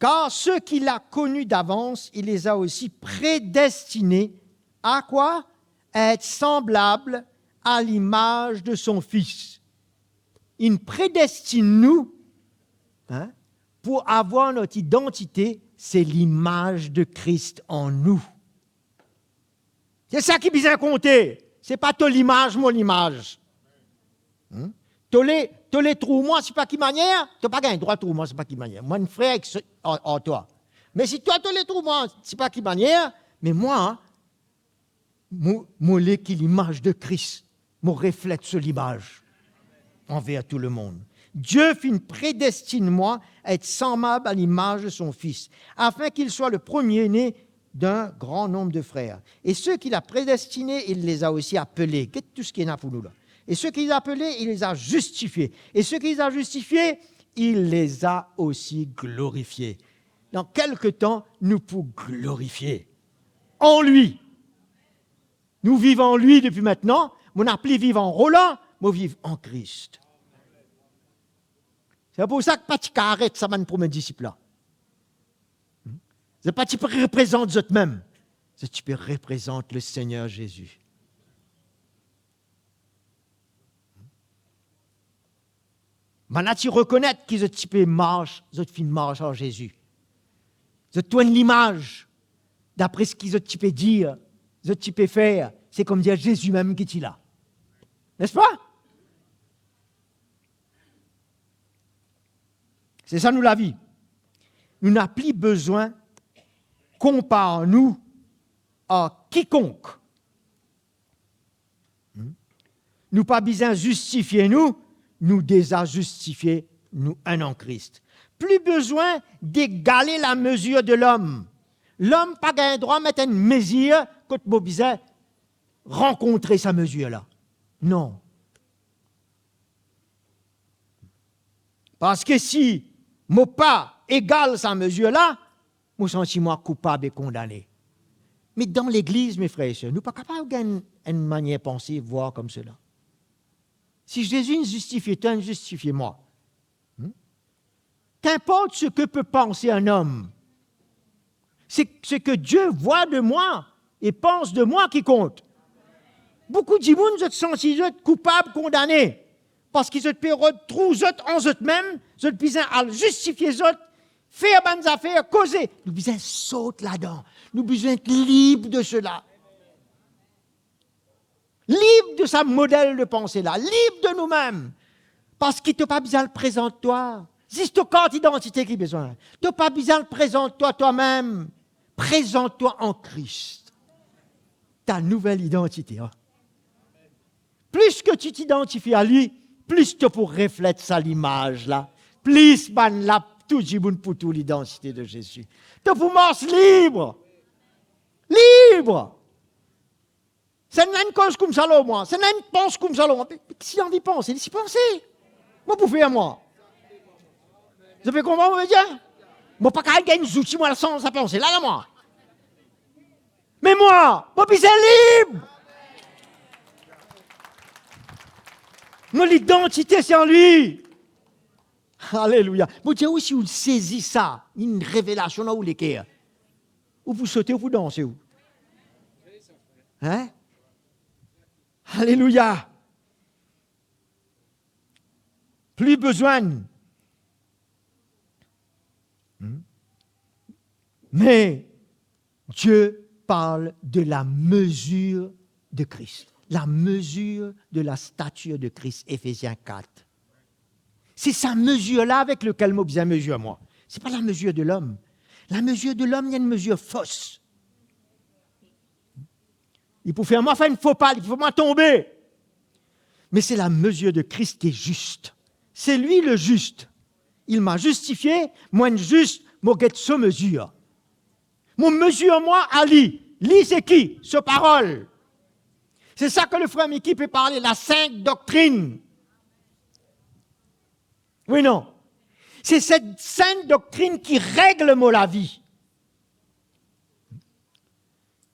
Car ceux qu'il a connus d'avance, il les a aussi prédestinés À quoi ? À être semblable à l'image de son Fils. Inn predestinn nou, hein, pou avoir not idantite, se limaz de Kris an nou. Se sa ki bizin konte, se pa to limaz, mo limaz. Hmm? To le, to le trouv mwa sipa ki manier, to pa gagn drwa trouv mwa sipa ki manier. Mwa enn frer ek se-, ar, ar twa. Me si twa to le trouv mwa sipa ki manier, me mwa, mo, mo le ki limaz de Kris, mo reflet so limaz anver tou lemond. Dieu finn predestinn mwa à être semblable à l'image de son Fils, afin qu'il soit le premier-né d'un grand nombre de frères. Et ceux qu'il a prédestinés, il les a aussi appelés. Get tou seki ena pou nou la. Et ceux qu'il a appelés, il les a justifiés. Et ceux qu'il a justifiés, il les a aussi glorifiés. Dan kelke tan, nou pou glorifie. En lui. Nou viv an li depi mintnan, mo napa pli viv an Roland, mo viv an Kris. Se pou sa ki pa ti karet sa bann premie disip la. Zot pa ti pe reprezant zot mem, zot ti pe reprezant Lesegner Zezi. Bann la ti rekonet ki zot ti pe mars, zot finn mars ar Zezi. Zot to enn limaz, dapre seki zot ti pe dir, zot ti pe fer, se koumdir Zezi mem ki ti la. Nespa? Se sa nou lavi. Nou napa pli bizin konpar nou ar kikonk. Hmm? Nou pa bizin zistifie nou, nou deza zistifie nou enn an Kris. Pli bizin degale lamezir de lom. Lom pa gagn drwa met enn mezir kot mo bizin rankontre sa mezir la. Non. Parski si mo pa egal sa mezir la, mo santi mwa koupab e kondane. Me dan legliz, me frer e ser, nou pa kapav gagn enn manier panse, vwar koumsela. Si Zezi inn zistifie twa, inn zistifie mwa. Hmm? Qu'importe ce que peut penser un homme, c'est ce que Dieu voit de moi et pense de moi qui compte. Boukou dimoun, zot santi zot koupab, kondane, parski zot pe rod trou zot an zot mem, zot bizin al zistifie zot, fer bann zafer, koze. Nou bizin sort ladan. Nou bizin et lib de sela. Lib de sa model de panse la, lib de noumem. Parski to pa bizin al prezant twa. Zis to kart idantite ki bizin. To pa bizin al prezant twa, twamem. Prezant twa an Kris. Ta nouvel idantite, an. Plis ki to ti idantifie a li, plis to pou reflet sa limaz la, plis bann la, tou dimoun pou trouv lidantite de Zezi. To pou mars lib. Lib. Si enn la inn koz koumsa lor mwa, si enn la inn pans koumsa lor mwa, si li anvi panse, li ti panse. Mo pou fer mwa. Zot pe konpran mo ve dir? Mo pa kapav gagn zouti mwa, lasanz sa panse la, la mwa. Me mwa, mo bizin lib. Mo lidantite se an li. Alelouya. Mo dir ou, si ou sezi sa, enn revelasion dan ou leker, ou pou sote, ou pou danse, ou. Hein? Alelouya. Pli bizin. Hmm? Mais Dieu parle de la mesure de Christ. La mesure de la stature de Christ, Éphésiens quatre. Se sa mezir la avek lekel mo bizin mezir mwa. Se pa lamezir de lom. Lamezir de lom, li enn mezir fos. Li pou fer mwa fer enn fopa, li pou fer mwa tonbe. Me se lamezir de Kris ki zis. C'est lui le juste. Il m'a justifié, mwa enn zis, mo get so mezir. Mo mezir mwa a li. Li se ki? So parol. Se sa ki le frer Miki pe parle, la sint doktrinn. Wi, non? Se set sint doktrinn ki regle mo lavi.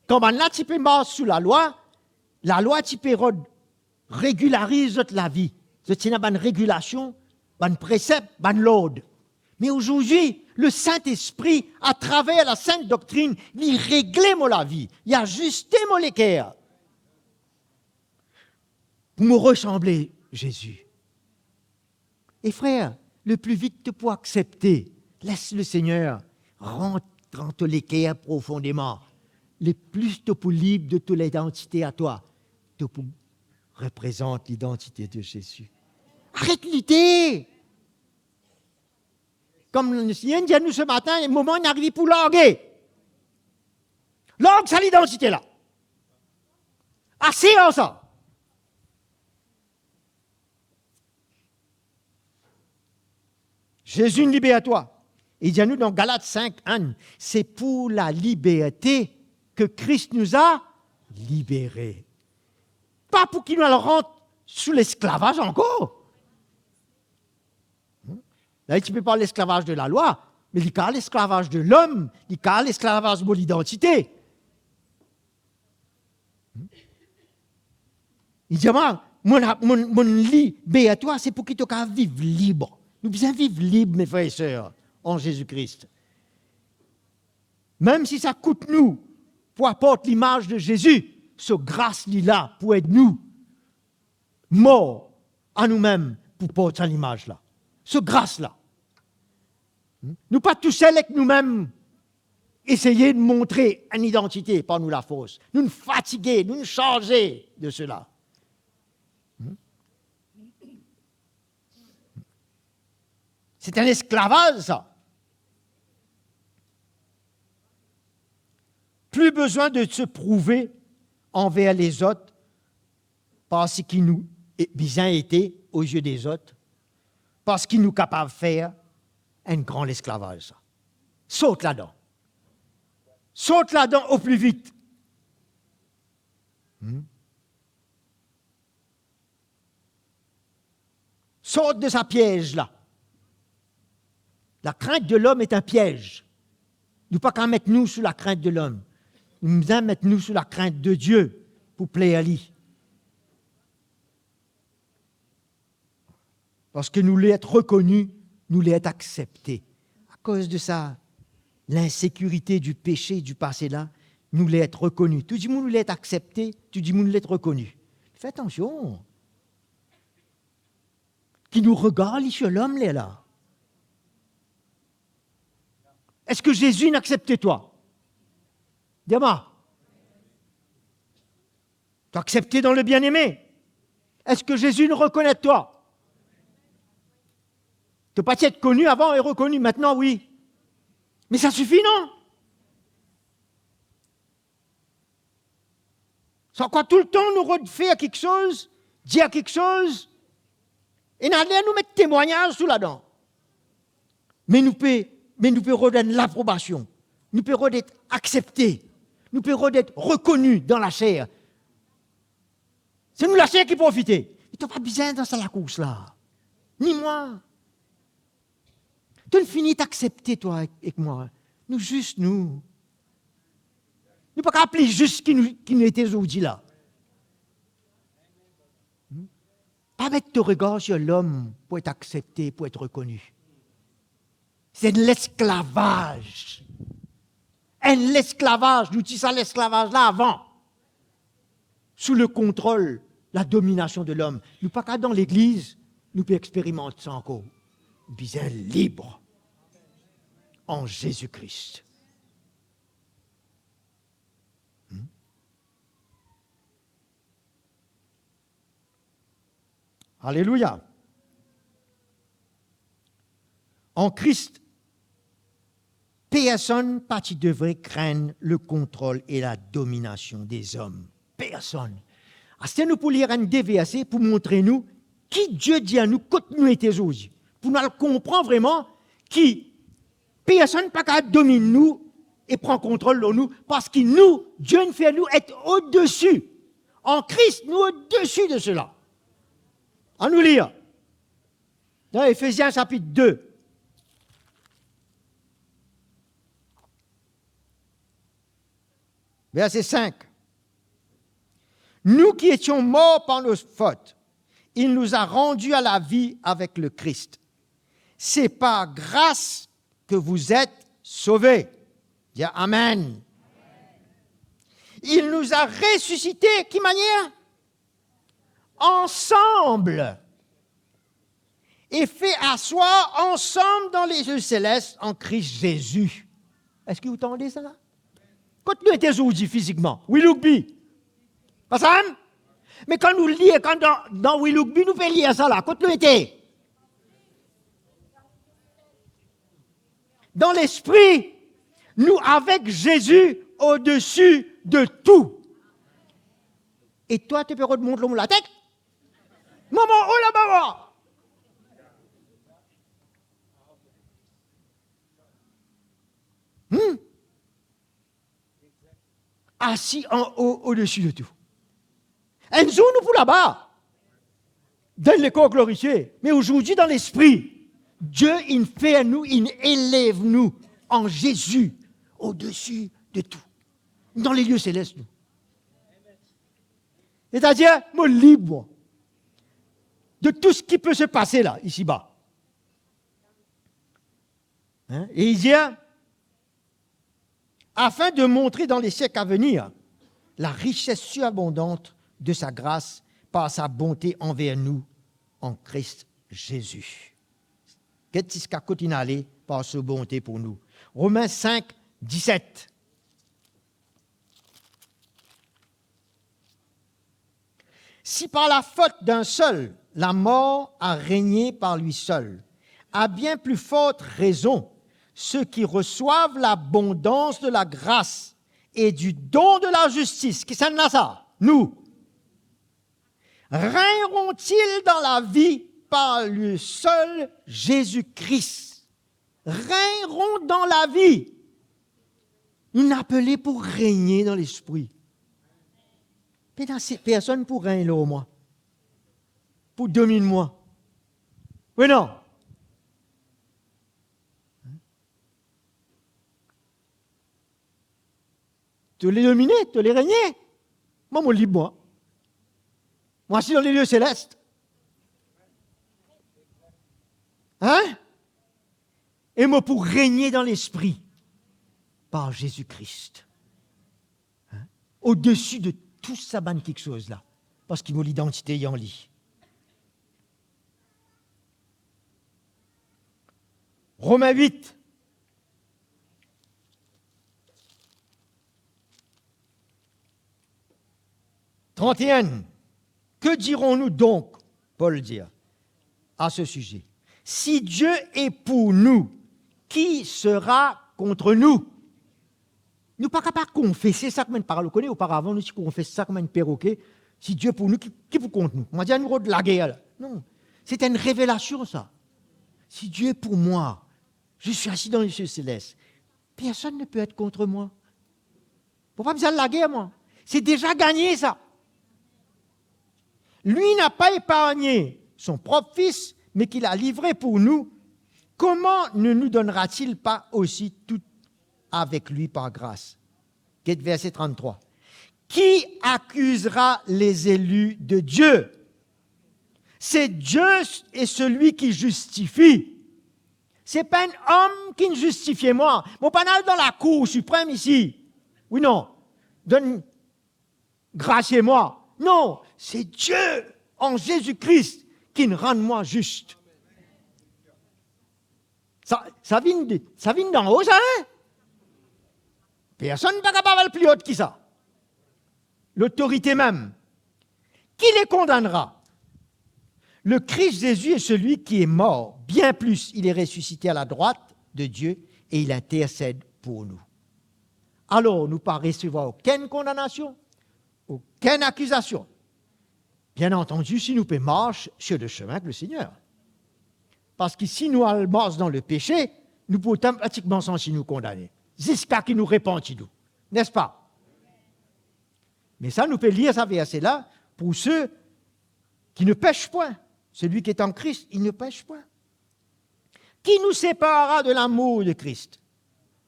Kan bann la ti pe mars sou lalwa, lalwa ti pe rod regilariz zot lavi. Zot ti ena bann regilasion, bann presep, bann lord. Me azordi, Lesintespri, atraver lasint doktrinn, li regle mo lavi, li aziste mo leker pou mo resanble Zezi. E frer, lepli vit to pou aksepte, les Lesegner rant dan to leker profondeman, leplis to pou lib de to lidantite a twa, to pou reprezant lidantite de Zezi. Aret lite! Kouma Lesegner dir nou se matin, moman inn arive pou large. Larg sa lidantite la. Ase ar sa. Zezi inn liber twa. Li dir nou dan Galat sink enn, se pou laliberte ke Kris nou a libere. Pa pou ki nou al rant sou lesklavaz ankor. La, ti pe parl lesklavaz de lalwa, me li kapav lesklavaz de lom, li kapav lesklavaz mo lidantite. Li dir mwa, mo, mo, mo liber twa, se pou ki to kapav viv lib. Nou bizin viv lib, me frer e ser, an Zezi Kris. Mem si sa kout nou pou aport limaz de Zezi, so gras li la pou ed nou mor a noumem pou port sa limaz la. So gras la. Nou pa tousel ek noumem eseye montre enn idantite par nou lafors. Nou'nn fatige, nou'nn sarze de sela. Se enn esklavaz sa. Pli bizin de se prouve anver lezot par seki nou e-, bizin ete ozie dezot, par seki nou kapav fer, enn gran lesklavaz sa. Sort ladan. Sort ladan o pli vit. Hmm? Sort de sa piez la. La crainte de l'homme est un piège. Nou pa kapav met nou sou la crainte de l'homme. Nou bizin met nou sou la crainte de Dieu pou pler li. Parski nou le et rekoni, nou le et aksepte. Akoz de sa, linsekirite di pese di pase la, nou le et rekoni. Tou dimoun nou le et aksepte, tou dimoun nou le et rekoni. Fer atansion. Ki nou regard li sir lom lerla. Eski Zezi inn aksepte twa? Dir mwa. To aksepte dan le bien-aimé. Eski Zezi inn rekonet twa? To pa ti et koni avan e rekoni, mintnan wi. Me sa sifi, non? Sa kwa toultan nou rod fer kiksoz, dir kiksoz, ena ler nou met temwagnaz tou ladan. Me nou pe, me nou pe rod enn laprobasion. Nou pe rod et aksepte. Nou pe rod et rekoni dan laser. Se nou laser ki profite. Me to pa bizin dan sa lakours la. Ni mwa. To'nn fini et aksepte twa ek, ek mwa. Nou zis nou. Nou pa kapav pli zis ki nou, ki nou ete zordi la. Hmm? Pa met to regar sir lom pou et aksepte, pou et rekoni. Se enn lesklavaz. Enn lesklavaz, nou ti sa lesklavaz la avan. Sou le kontrol, la dominasion de lom. Nou pa kapav dan legliz, nou pe experimant sa ankor. Bizin lib an Zezi Kris. Hmm? Alelouya. An Kris, personn pa ti devre krenn le kontrol e la dominasion dezom. Personn. Aster nou pou lir enn de verse pou montre nou ki Die dir nou kot nou ete zordi. Pou nou al konpran vreman ki personn pa kapav dominn nou e pran kontrol lor nou, parski nou, Die inn fer nou et odesi. An Kris, nou odesi de sela. Annou lir. Dan Efezien sapit de, verse sink. Nous qui étions morts par nos fautes, il nous a rendus à la vie avec le Christ. C'est par grâce que vous êtes sauvés. Dir amen. Il nous a ressuscités, ki manier? Ensemble. Et fait asseoir ensemble dans les lieux célestes en Christ Jésus. Eski ou tande sa la? Kot nou ete zordi fizikman? Wi, Look Bi. Pa sa mem? Me kan nou lir, kan dan, dan Wi, Look Bi, nou pe lir sa la. Kot nou ete? Dan lespri, nou avek Zezi odesi de tou. E twa, to pe rod mont lor mo latet? Mama, o laba! Hmm? Asi anlo, odesi de tou. Enn zour nou pou laba, dan lekor glorifie, me azordi dan lespri, Die inn fer nou, inn elev nou an Zezi, odesi de tou. Dan lelie seles nou. Setadir, mo lib, mwa, de tou seki pe se pase la, isiba. Hein? E li dir, afin de montrer dans les siècles à venir la richesse surabondante de sa grâce par sa bonté envers nous en Christ Jésus. Get ziska kot inn ale par so bonte pou nou. Romin sink, diset. Si par la faute d'un seul, la mort a régné par lui seul, à bien plus forte raison, ceux qui reçoivent l'abondance de la grâce et du don de la justice, kisannla sa? Nou. Régneront-ils dans la vie par le seul Jésus-Christ? Régneront dans la vie. Nou apele pou regne dan lespri. Pena se-, personn pou regn lor mwa, pou dominn mwa. Wi, non? To le domine, to le regne. Mwa, mo lib, mwa. Mwa, si dan lelie seles. Hein? E mo pou regne dan lespri par Zezi Kris. Hein? Odesi de tou sa bann kiksoz la, parski mo lidantite li an li. Romin wit, trant-e-enn. Que dirons-nous donc, Pol dir, à ce sujet? Si Dieu est pour nous, qui sera contre nous? Nou pa kapav konfese sa kouma enn parol. Ou kone, oparavan, nou ti konfes sa kouma enn peroke. Si Die pou nou, ki, ki pou kont nou? Mwa dir, nou rod lager la. Non, se enn revelasion sa. Si Dieu est pour moi, je suis assis dans les cieux célestes, personne ne peut être contre moi. Mo pa bizin al lager, mwa. Se deza gagne, sa. Lui n'a pas épargné son propre Fils, mais qu'il l'a livré pour nous, comment ne nous donnera-t-il pas aussi tout avec lui par grâce? Get verse trant-trwa. Qui accusera les élus de Dieu? C'est Dieu est celui qui justifie. Se pa enn om ki'nn zistifie mwa. Mo pa'nn al dan lakour siprem isi. Wi, non? Donn grasie mwa. Non, se Die an Zezi Kris ki'nn rann mwa zis. Sa, sa vinn de, sa vinn dan-o sa, hein? Personn pa kapav al pli ot ki sa. Lotorite mem. Qui les condamnera? Le Christ Jésus est celui qui est mort, bien plus, il est ressuscité à la droite de Dieu et il intercède pour nous. Alor, nou pa resevwar okenn kondanasion, okenn akizasion. Bien antandi, si nou pe mars sur le chemin avec le Seigneur. Parski si nou al mars dan lepese, nou pou otomatikman santi nou kondane, ziska ki nou repanti nou, nespa? Me sa, nou pe lir sa verse la, pour ceux qui ne pèchent point. Celui qui est en Christ, il ne pèche point. Qui nous séparera de l'amour de Christ?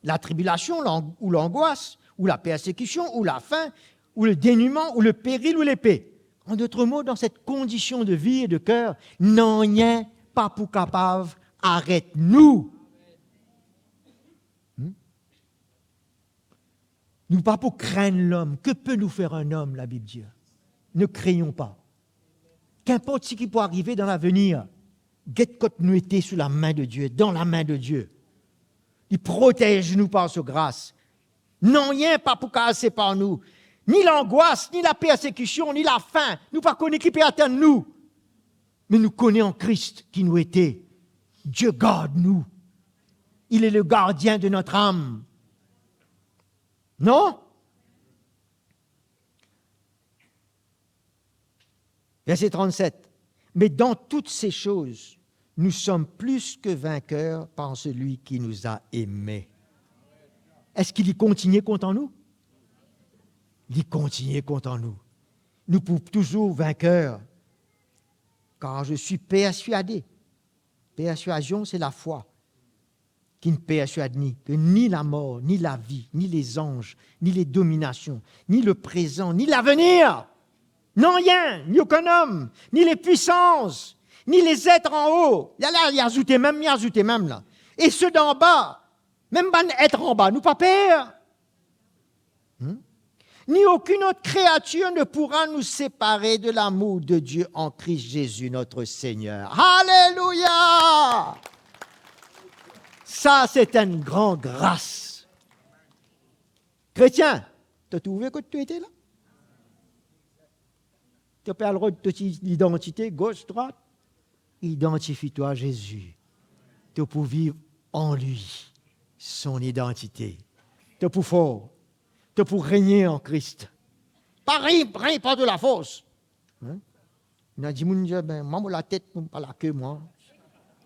La tribulation, l'ang-, ou l'angoisse, ou la persécution, ou la faim, ou le dénuement, ou le péril, ou l'épée. En d'autres mots, dans cette condition de vie et de cœur, nanye pa pou kapav aret nou. Nou pa pou krenn lom. Que peut nous faire un homme, la Bible dit. Ne craignons pas. Kinport seki pou arive dan lavenir, get kot nou ete sou lame de Die, dan lame de Die. Li protez nou par so gras. Nanye pa pou kapav separ nou. Ni langwas, ni lapersekision, ni lafin. Nou pa kone ki pe atann nou. Me nou kone an Kris ki nou ete. Die gard nou. Il est le gardien de notre âme. Non? Verset trente-sept. Mais dans toutes ces choses, nous sommes plus que vainqueurs par celui qui nous a aimés. Eski li kontigne kontan nou? Li kontigne kontan nou. Nou pou touzour vainqueurs. Car je suis persuadé. Persuasion, se lafwa. Ki'nn perswad ni ke ni lamor, ni lavi, ni lezanz, ni ledominasion, ni leprezan, ni lavenir, nanye, ni okenn om, ni lepwisans, ni lezet anlo. Li al, li azoute mem, li azoute mem la. E so danba, mem bann et anba, nou pa per. Hmm? Ni aucune autre créature ne pourra nous séparer de l'amour de Dieu en Christ Jésus notre Seigneur. Alléluia! Sa se enn gran gras. Kretien, to trouve kot to ete la? To pe al rod to ti lidantite, gos, drwat. Idantifie twa a Zezi. To pou viv an li, son idantite. To pou for. To pou regne an Kris. Pa regn, regn par de lafors. Hein? Ena dimoun dir, "Ben, mwa mo latet, mo pa lake, mwa.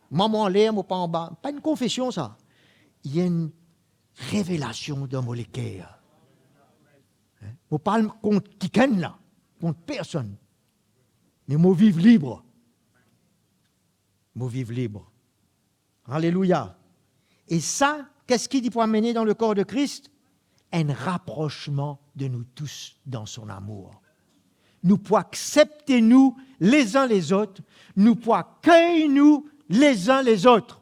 Mwa mo anler, mo pa anba." Pa enn konfesion sa. Li enn revelasion dan mo leker. Hein? Mo pa al kont kikenn la, kont personn. Me mo viv lib. Mo viv lib. Alelouya. E sa, keski li pou amene dan lekor de Kris? Enn raprosman de nou tous dan son amour. Nou pou aksepte nou lezin lezot, nou pou akey nou lezin lezot.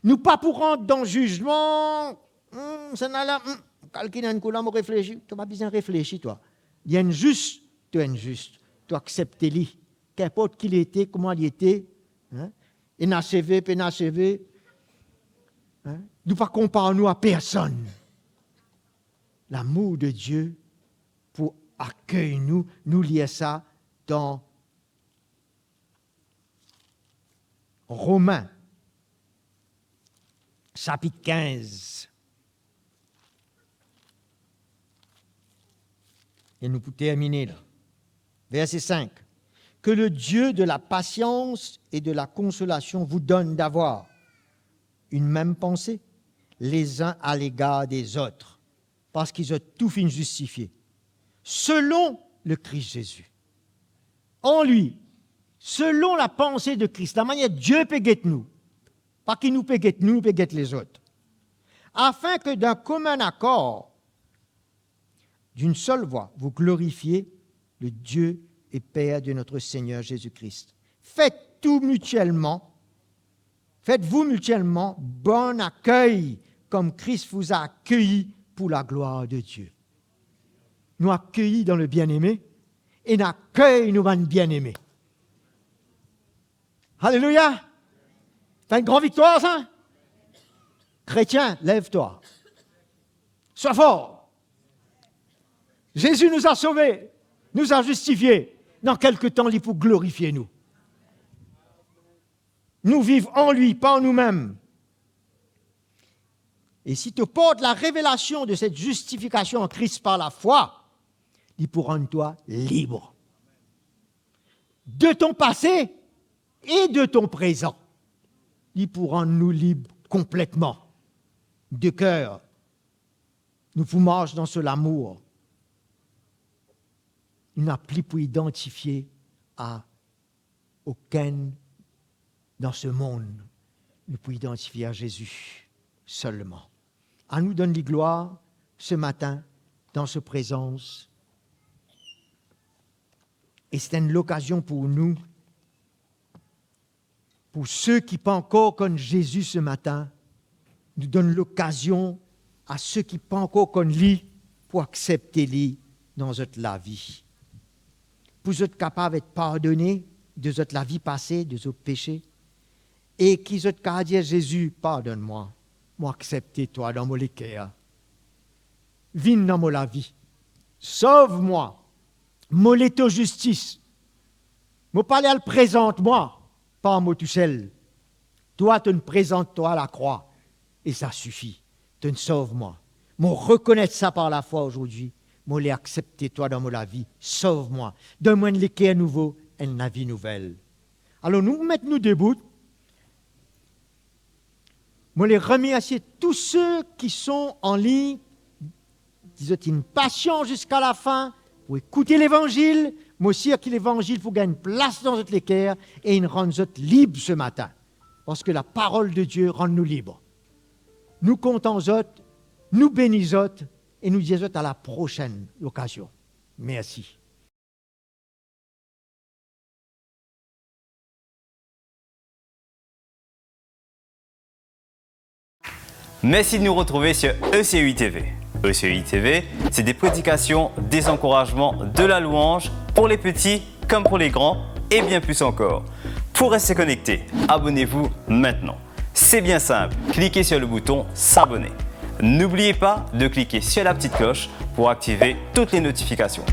Nou pa pou rant dan zizman, hmm, sannla la, hmm, kalkil enn kou la, mo reflesi. To pa bizin reflesi, twa. Li enn zis, to enn zis. To aksepte li. Kinport ki li ete, kouma li ete, hein? Ena seve, pena seve, hein? Nou pa konpar nou a personn. Lamour de Dieu pou akey nou, nou lir sa dan Romin, sapit kinz. E nou pou termine la. Verse cinq. Que le Dieu de la patience et de la consolation vous donne d'avoir une même pensée les uns à l'égard des autres, parski zot tou finn zistifie selon le Kris Zezi. An li, selon lapanse de Kris, lamanier Die pe get nou, pa ki nou pe get nou, nou pe get lezot. Afin que d'un commun accord, d'une seule voix, vous glorifiez le Dieu et Père de notre Seigneur Jésus-Christ. Faites tout mutuellement, faites-vous mutuellement bon accueil, comme Christ vous a accueillis pour la gloire de Dieu. Nou akey dan le bien-aimé e nou akey nou bann bien-aime. Alelouya! Sa enn gran viktwar, sa. Kretien, lev twa. Swa for. Zezi nou a sove, nou a zistifie. Dan kelke tan, li pou glorifie nou. Nou viv an li, pa noumem. E si to port larevelasion de set zistifikasion an Kris par lafwa, li pou rann twa lib. De ton pase e de ton prezan. Li pou rann nou lib konpletman. De ker. Nou pou mars dan so lamour. Nou napa pli pou idantifie a okenn dan se mond. Nou pou idantifie a Zezi selman. Anou donn li glwar se matin dan so prezans. E se enn lokazion pou nou, pou se ki pa ankor konn Zezi se matin, nou donn lokazion a seki pankor konn li pou aksepte li dan zot lavi. Pou zot kapav et pardone de zot lavi pase, de zot pese, e ki zot kapav dir, "Zezi, pardonn mwa, mo aksepte twa dan mo leker. Vinn dan mo lavi. Sov mwa. Mo le to zistis. Mo pa le al prezant mwa par mo tousel. Twa, to'nn prezant twa lakrwa, e sa sifi. To'nn sov mwa. Mo rekonet sa par lafwa azordi. Mo le aksepte twa dan mo lavi. Sov mwa. Donn mwa enn leker nouvo, enn lavi nouvel." Alor, nou met nou debout. Mo le remersie tou seki son an lign, ki zot inn pasian ziska lafin pou ekoute levanzil. Mo sir ki levanzil pou gagn plas dan zot leker e inn rann zot lib se matin, parski laparol de Die rann nou lib. Nou kontan zot, nou beni zot e nou dir zot a la prosenn lokazion. Mersi. Merci de nous retrouver sur E C U I T V. E C U I T V, c'est des prédications, des encouragements, de la louange pour les petits comme pour les grands et bien plus encore. Pour rester connecté, abonnez-vous maintenant. C'est bien simple, cliquez sur le bouton s'abonner. N'oubliez pas de cliquer sur la petite cloche pour activer toutes les notifications.